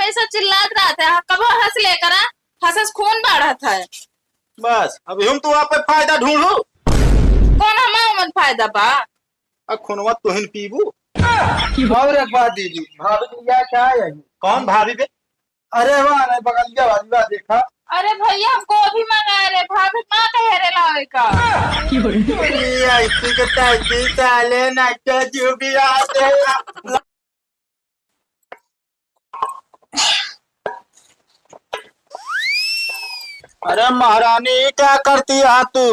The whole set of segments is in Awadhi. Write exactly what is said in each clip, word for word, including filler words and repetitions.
ऐसा चिल्लात रहत है, कबो हंस लेकर आ, हंसस खून बढ़त है। बस, अब हम तो आप पे फायदा ढूंढू। कौन हमार मन फायदा बा? आ खुनवा तोहिन पीबू। और एक बात दीदी, भाभी के यहाँ क्या है? कौन भाभी बे? अरे वाह, अरे बगलिया वाली वाह, देखा। अरे भैया, हमको अभी मंगाए रे, भाभी माँ कहे रे लावे का। ये ऐसी के तैसी साले ना के जो भी आते हैं। अरे महारानी, ये क्या करती है तू?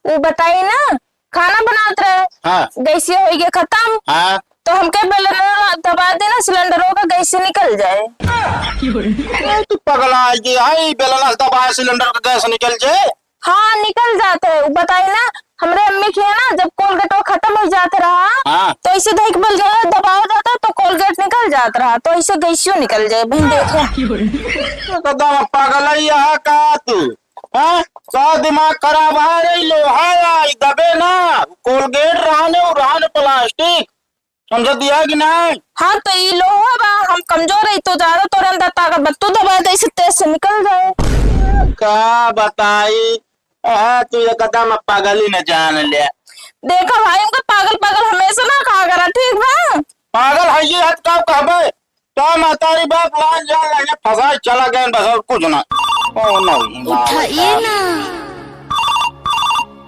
वो बताई ना, खाना बनावत रहे, हाँ। गैसिया हो गया खत्म। हाँ। तो हमके बेलना दबा देना, सिलेंडरों का गैस निकल जाए। ए, तू पगला है कि हाय बेलना दबा सिलेंडर का गैस निकल जाए? हाँ, निकल जाते हैं। वो बताई ना, हमरे अम्मी के है ना, जब कोलगेट वो खत्म हो जात रहा, हाँ। तो ऐसे धइक बल गया, दबाव जाता तो कोलगेट निकल जात रहा, तो ऐसे गैसियो निकल जाए। बहन देखो। एकदम पागल है यहाँ का तू, हाँ? का दिमाग खराब है रे? लोहा आई दबे ना, कोलगेट रहने, उ रहने प्लास्टिक, समझ दिया कि नहीं? हाँ, तो ई लोहा बा, हम कमजोर है तो ज्यादा तोरे अंदर ताकत बा, तू दबा दे, इसे तेज से निकल जाए। का बताई, आ, तू एकदम पागल ही न जान ले। देखा भाई, हमका पागल पागल हमेशा ना कहा करा, ठीक बा? पागल है ये हद का कहबे? तो महतारी बाप लान जान लगे, फंसाए चला गए बस, और कुछ ना। ओ नो, उठाइए ना,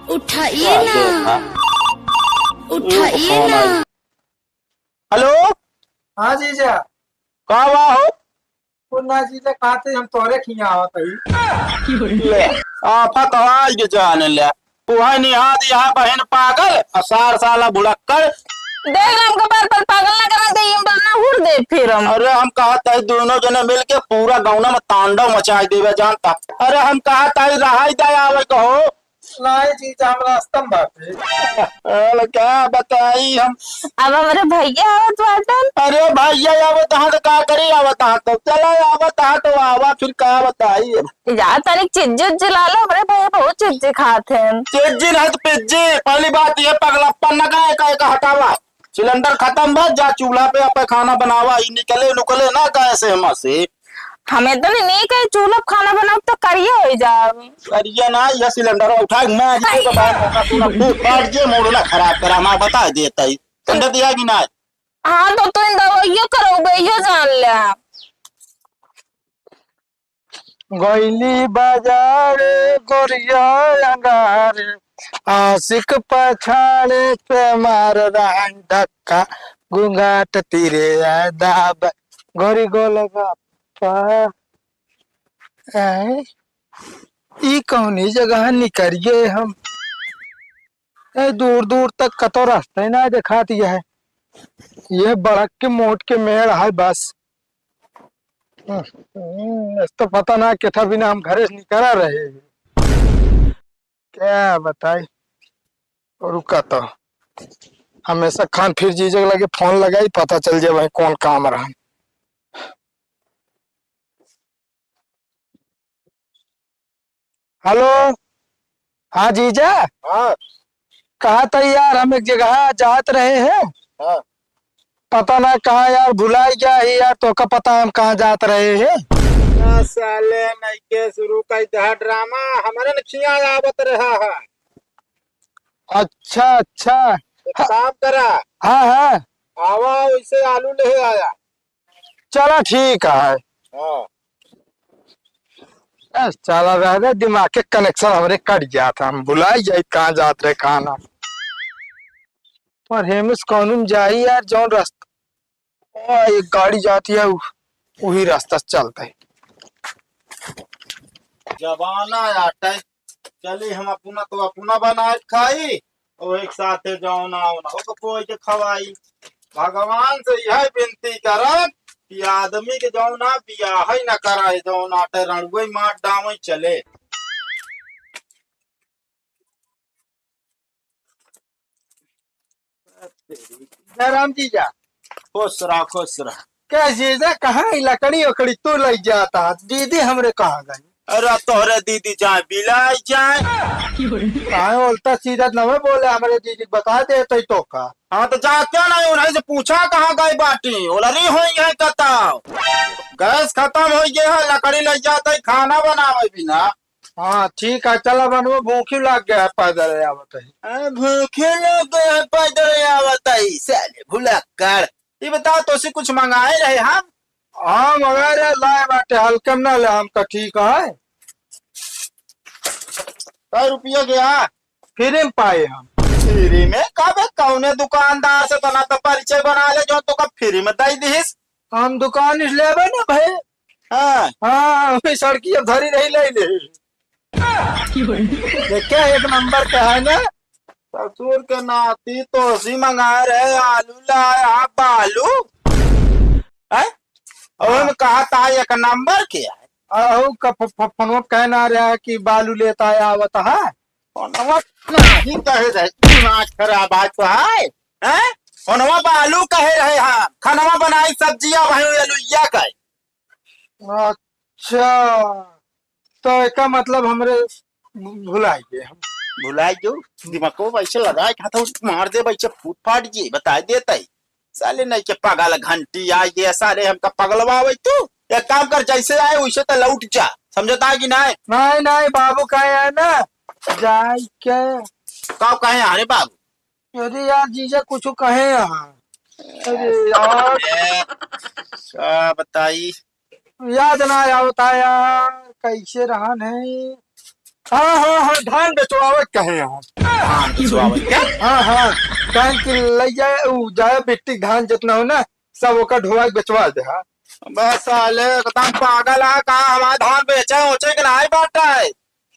उठाइए ना, उठाइए ना। हेलो। हाँ जीजा। का हुआ हो? कुछ ना जीजा, कहा थे हम तोरे खिया आवत हई। ले, आफत आवाज के जान ले। तू है निहाद यहाँ बहन पागल, आ सार साला भुलक्कड़। देख ले, हमको बार बार पागल ना करना दे, ये बोलना हुर दे फिर हम। अरे हम कहा था दोनों जने मिलके पूरा गौना में तांडव मचाई देवे जानता। अरे हम कहा था रहाई दे आवे कहो। नहीं जीजा, हम रास्ता में बाटे। अरे क्या बताई हम। अब हमरे भैया आवत बाटन। अरे भैया आवत हाँ तो का करी, आवत हाँ तो चला आवत हाँ तो आवा, फिर का बताई अब। जा तनिक चिज्जी उज्जी ला लो, हमरे भैया बहुत चिज्जी खात हैं। चिज्जी नहीं तो पिज्जी। पहली बात ये पगलापन न का, का, का हटावा। सिलेंडर खत्म बा, जा चूल्हा पे आपे खाना बनावा, ई निकले नुकले ना गैस से, हमा से। हमें तो नहीं कही चूल्हा पे खाना बनाओ तो करिए हो जाओ। करिए ना, यह सिलेंडर उठा के मार दे तो बाहर खाना पीना फूट फाट जे मूड ना खराब करा, मैं बता देता ही। समझ दिया कि ना? हाँ, तो तू इन दवाइयों करो, यो जान ले। गइली बाजार गोरिया अंगार, आशिक पछाड़े से मार रहा धक्का, गुंगाट तीरे आ दाब, गोरी गोलगप्पा। ऐ, ई कौनी जगह निकरिए हम? ए, दूर दूर तक कतो रास्ता ही ना देखात यह। ये बड़क के मोट के मेड़ है बस। हम्म, इस तो पता ना कितना बिना हम घरे से निकला रहे। क्या बताई? रुका तो, हमेशा खान फिर जीजे के लगे फोन लगाई, पता चल जाए भाई कौन काम रहा। हेलो, हाँ जीजा। हाँ। कहा था यार, हम एक जगह जात रहे हैं। हाँ। पता ना कहाँ यार, भुलाई गया ही यार, तोका पता हम कहाँ जात रहे हैं? ना साले, नहीं के शुरू कई दहा ड्रामा, हमरे न खिया आवत रहा है। अच्छा, अच्छा। एक हाँ। काम करा। हाँ, हाँ। आवा, वैसे आलू ले आया। चला ठीक है। हाँ। ए, चला रह दे, दिमाग के कनेक्शन हमरे कट गया था, हम भुलाई जाई कहाँ जात रहे, कहाँ ना। पर हेमिस कौन में जाई यार, जौन रास्ता, ओ, एक गाड़ी जाती है, उ-, वही रास्ता से चलता है। जमाना आटे, चली हम अपना तो अपना बनाए खाई, और एक साथे जौन आओ ना, ओके कोई के खवाई। भगवान से यह विनती करब कि आदमी के जौन ना बियाह ही ना कराए, जौन आटे रणुए मार डावे चले। जय राम जीजा। खुश रहा, खुश रहा। क्या जीजा, कहाँ ई लकड़ी उकड़ी तू लई जाता? दीदी हमरे कहाँ गई? अरे तोहरे दीदी जाए बिलाई जाए। काहे उल्टा सीधा नवे बोले, हमरे दीदी बता देते तो का? हाँ तो जाते नहीं, उन्हें से पूछा कहाँ गई बाटी, ओलरी होई है कताओ। खत्म होइ गए है, लकड़ी लइ जात है, खाना बनावे बिना। हाँ, ठीक है, चला बनवा, भूखी लाग गया है, पैदल आवत है। हाँ, भूखी लाग गया है, पैदल आवत है, साले भुलक्कड़। ये बताओ, तोसे कुछ मंगाए रहे हम? हाँ, मंगाए रहे, लाए बाटे, हल्के में ना ले, हम तो ठीक है। कै रुपया गया? फ्री में पाए हम। फ्री में? कबे कौने दुकानदार से तना तो परिचय बना ले, जो तोका फ्री में दई दिहिस? हम दुकान से लेबे ना भाई। हाँ। हाँ, वही सड़की अब धरी रही, ले ले। देखे, एक नंबर के है ना? ससुर के नाती तोसी मंगा रहे, आलू लाया, बालू। हैं? और हम कहा था एक नंबर के है। अहो, क-, फ-, फ-, फोनवा पे कहना रहा कि बालू लेता है, आवत है। फोनवा नहीं कहे रहे, दिमाग खराब आज तो है, हैं? फोनवा बालू कहे रहे, हाँ, खनवा बनाई, सब्जिया भाई, आलू या का। अच्छा, तो एका मतलब हमरे भुलाइ गए हम। भुलाइ गयो? दिमागो वैसे लगाए के हाथ मार दे, वैसे फूट फाट जे, बताइ देत है। साले नहीं के पागल घंटी आइ गया, साले हमका पगलवावे तू। एक काम कर, जैसे आए वैसे तो लौट जा, समझता है कि नहीं? नहीं, नहीं, बाबू कहे है ना, जाए के। का कहे? अरे बाबू, अरे यार, जीजा कुछ कहे यहाँ। अरे यार। ए, का बताई? याद ना आवता यार, कैसे रहन है। हाँ, हाँ, हाँ, धान बेचवावत कहे यहाँ। धान बेचवावत क्या? हाँ, हाँ, धान के लइ जाए, उ जाए बिट्टी धान जितना हो ना, सब ओकर ढोआ के बेचवा दे, हाँ। बस साले एकदम पागल है का, हमार धान बेचे ओचे के नाई बाटा है।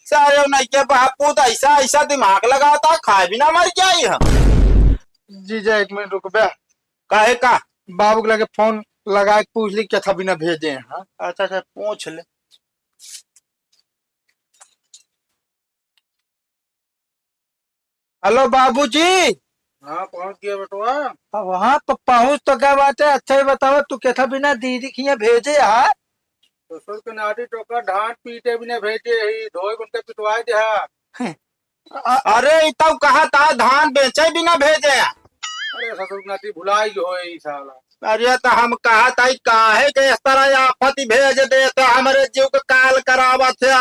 सारे नहीं के बाप पूत ऐसा, ऐसा दिमाग लगाता, खाए बिना मर जाई हम। जीजा, एक मिनट रुक बे। काहे का? बाबू के लगे फोन लगा के पूछ ली, केथा बिना भेजे हैं, हाँ? अच्छा, अच्छा, पूछ ले। हेलो बाबूजी। हाँ, पहुँच गया बेटवा। अब वहाँ तो पहुँच तो गए बाटे। अच्छा ही बताओ, तू केथा बिना दीदी के यहाँ भेजे है? ससुर के नाती टोकर धान पीटे बिना भेजे ही, धोए उनके पिटवाए दे हा। अ-, अरे, ई तउ कहा था धान बेचे बिना भेजे। अरे, ससुर के नाती भुलाई गए हो ई साला। अरे, तो हम कहा था, ई काहे के इस तरह आफत भेज देते, हमरे जीव के काल करावत है।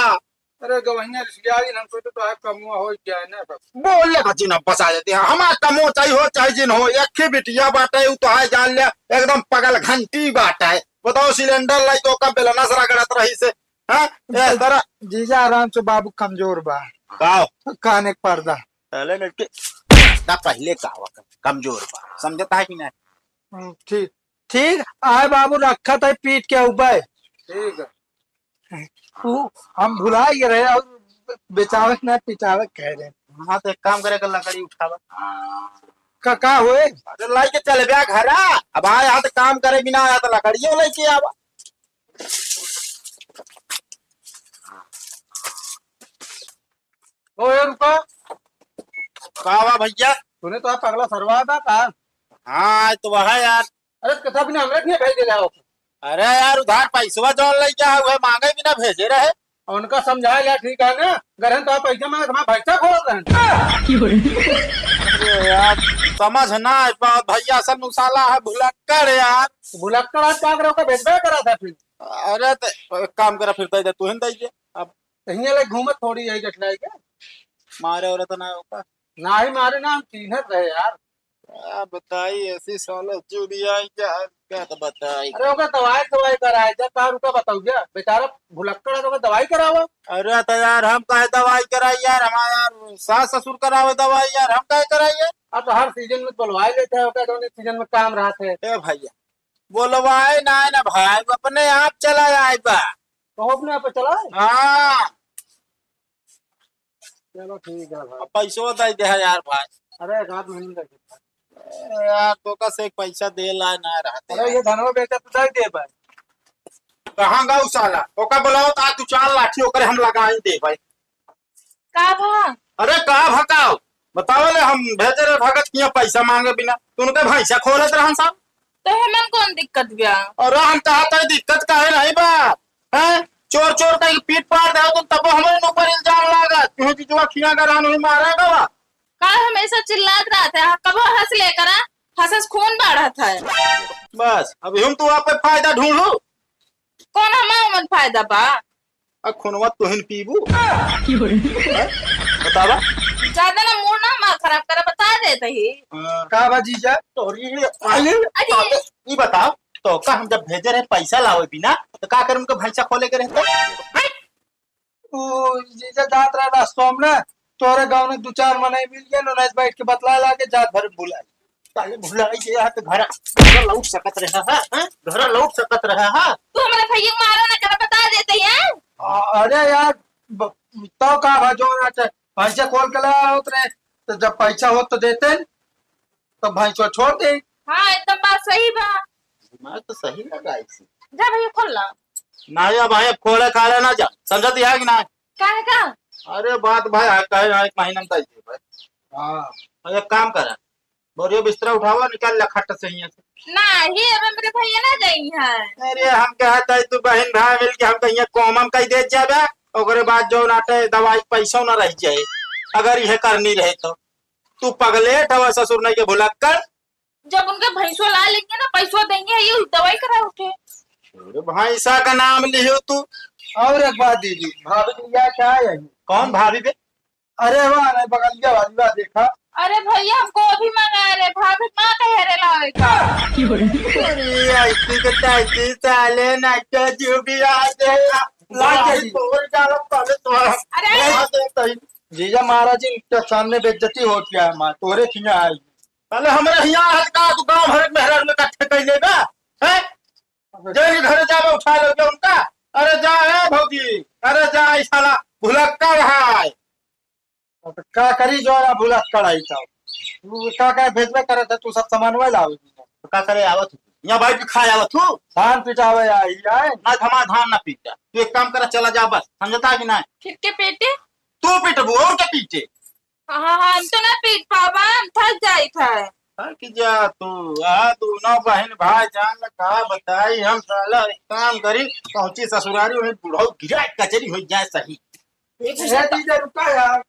अरे गवहिया रिसियाई, हम सोचे तो आज कमुआ हो जाए ना सब। बोले का जिन बसा देते हैं, हमार कमो चाहे हो चाहे जिन हो, एक ही बिटिया बाटे, उ तो है जान ले, एकदम पगल घंटी बाटे। बताओ सिलेंडर लाई तो का बेलना से रगड़त रही से, हाँ? ए तरह जीजा आराम से, बाबू कमजोर बा। का? काने के पर्दा। पहले लड़के, ना पहले का हुआ, कमजोर बा, समझता है कि नहीं? हम्म, ठीक, ठीक, आए बाबू रखा था पीट के उबे। ठीक है। उ हम भुला गए रहे और बेचावत ना पिटावत कह रहे। हाँ, तो एक काम करे, कल लकड़ी उठावा। का, का होए? अरे, लाई के चल बया घरा। अब आया तो काम करे बिना आया तो लकड़ियों लेके आवा। ओ, ए, रुका। का बा भैया? तूने तो पगला सरवा दा का? हाँ, आज तो वह है यार। अरे, कथा बिना हमरा के भेज दे जाओ। अरे यार, उधार पैसवा जौन लइके आए, उहे मांगे बिना भेजे रहे। उनका समझाए ला, ठीक है ना? गरहन तो पैसा मांगे, हमारा भैंसा खोलत रहन। अरे यार, समझ ना आ पावत भैया, असल में साला है भुलक्कड़ यार। भुलक्कड़ आज का करे, ओका भेजबे करा था फिर। अरे, तो एक काम करा, फिर दे दे, तू ही दे दे। अब तो हियां ले घूमत थोड़ी है गठलाई के। मारे औरत ना होता। नाही मारे ना, हम चीन्हत रहे यार। का बताई, ऐसी साला चुड़िया यार, का तो बताई। अरे ओकर दवाई, दवाई कराए जा, का रुका बताऊ जा, बेचारा भुलक्कड़ है, तो ओकर दवाई करावा। अरे तो यार, हम काहे दवाई कराई यार, हमारा यार सास ससुर करावे दवाई यार, हम काहे कराई यार? अब तो हर सीजन में बुलवाए लेते हैं, ओकर दोनों सीजन में काम रहते हैं। ए भैया, बोलवाए ना, ना भाई, वो अपने आप चला आए बा। तो अपने आप चला आए? हाँ। चलो ठीक है भाई। अब पैसो दे दे है यार भाई। अरे एक आध महीने तक। ए यार, तो का से एक पैसा दे ला ना रहते अरे हैं। ये धनवा बेचा तो दे दे भाई। कहाँ गाऊ साला? ओका बुलाओ तो आज तू चार लाठी ओकरे हम लगाई दे भाई। का भा? अरे का भकाओ? बताओ ले, हम भेजे रहे भगत किया पैसा मांगे बिना, तू उनके भैंसा खोलत रहन साहब। तो हमें कौन दिक्कत बा? अरे हम कहा था दिक्कत काहे नहीं बा? हैं? चोर चोर कहीं पीट पाड़ दे तुम, तब हमारे ऊपर इल्जाम लागा, क्यों कि जो खिया का रहन वही मारा गवा। का हमेशा चिल्लात रहत है? कबो हंस लेकर आ, हंस हंस खून बाढ़त है। बस, अभी हम तो आप पे फायदा ढूंढू। कौन हमार मन फायदा बा? आ, खुनवा तोहिन पीबू? हैं? बतावा। ज्यादा ना मूड ना हमार खराब करा, बता देत ही। हाँ। का बा जीजा? तोरी ये, अरे। अरे। ई बताओ, तो का हम जब भेजे रहे पैसा लावे बिना, तो का करे उनके भैंसा खोले के रहते? ओ जीजा जात रहे रास्ता में ना, तोरे गाँव में दू चार मनई मिल गए, उन्हें बैठ के बतला लागे, जात भर भुलाई। काहे भुलाई के यहाँ तो घर, घर लौट सकत रहे है, हैं? घर लौट सकत रहे है। तू हमारे भैया को मारा ना कर, बता देते हैं। आ, अरे यार, ब-, तो का भा जो ना चे-, पैसा खोल के लावत रहे, तो जब पैसा होत तो देते, तो भैंसवा छोड़ दे। हाँ, एकदम बात सही बा। दिमाग तो सही लगाई थी। जा भैया, खोल ला। ना या भाई, अब खोले खाले ना जा, समझत है कि ना? काहे का? अरे बात भाई, आ, कहे, आ, एक महीना में दे दे भाई। हाँ। और एक काम करा, बोरियो बिस्तरा उठावा, निकाल ला खट से हियां से। ना, ये अब मेरे भैया ना जाई है। अरे हम कहा था, तू बहन भाई मिल के हम कहिए कोमम कह दे जाबे, ओकरे बाद जो नाटे दवाई पैसा ना रह जाए, अगर यह करनी रहे तो। तू पगलेट हवा ससुर नहीं के भुलक्कड़। जब उनके भैंसो ला लेंगे ना, पैसो देंगे, ये दवाई करा उठे। अरे भैंसा का नाम लियो तू। और एक बात दीदी, भाभी जी क्या, क्या है? कौन भाभी बे? अरे वाह, अरे बगलिया वाली वाह, देखा। अरे भैया, हमको अभी मंगा रहे, भाभी माँ कह रहे लावे का। अरे ऐसी के तैसी साले नाटक जो भी आ जाए, लाज लाज है। तोड़ डालो पहले तो। अरे। लाज है तही। जीजा महाराज जी के सामने बेइज्जती होती है हमार, तोरे खिया आई। पहले हमरे हियाँ आज का तू गाँव भर के मेहरारू में इकट्ठे कर लेबा, हैं? जे घरे जाबे उठा लेबे उनका। अरे जा ए भौजी, अरे जा, ई साला भुलक्कड़ है। अब का करी जो ना भुलक्कड़ आई तो। तू का का भेजबे करे थे, तू सब सामान वही लावे। तो का करे आवत हूँ? यहाँ बैठ के खाए आवत हूँ। धान पिटावे आई है। ना, हमार धान ना पीटा। तू एक काम करा, चला जा बस, समझता है कि ना? फिर के पेटे? तू पिटबू और के पीटे? हाँ, हाँ, हम तो ना पीट पावा, हम थक जाई था। थक जा तू, आ दोनों बहन भाई जान ल का बताई हम, साला एक काम करी, पहुंची ससुरारी, वहीं बुढ़ऊ गिरा कचरी हो जाए सही। एक ए जीजा रुका यार,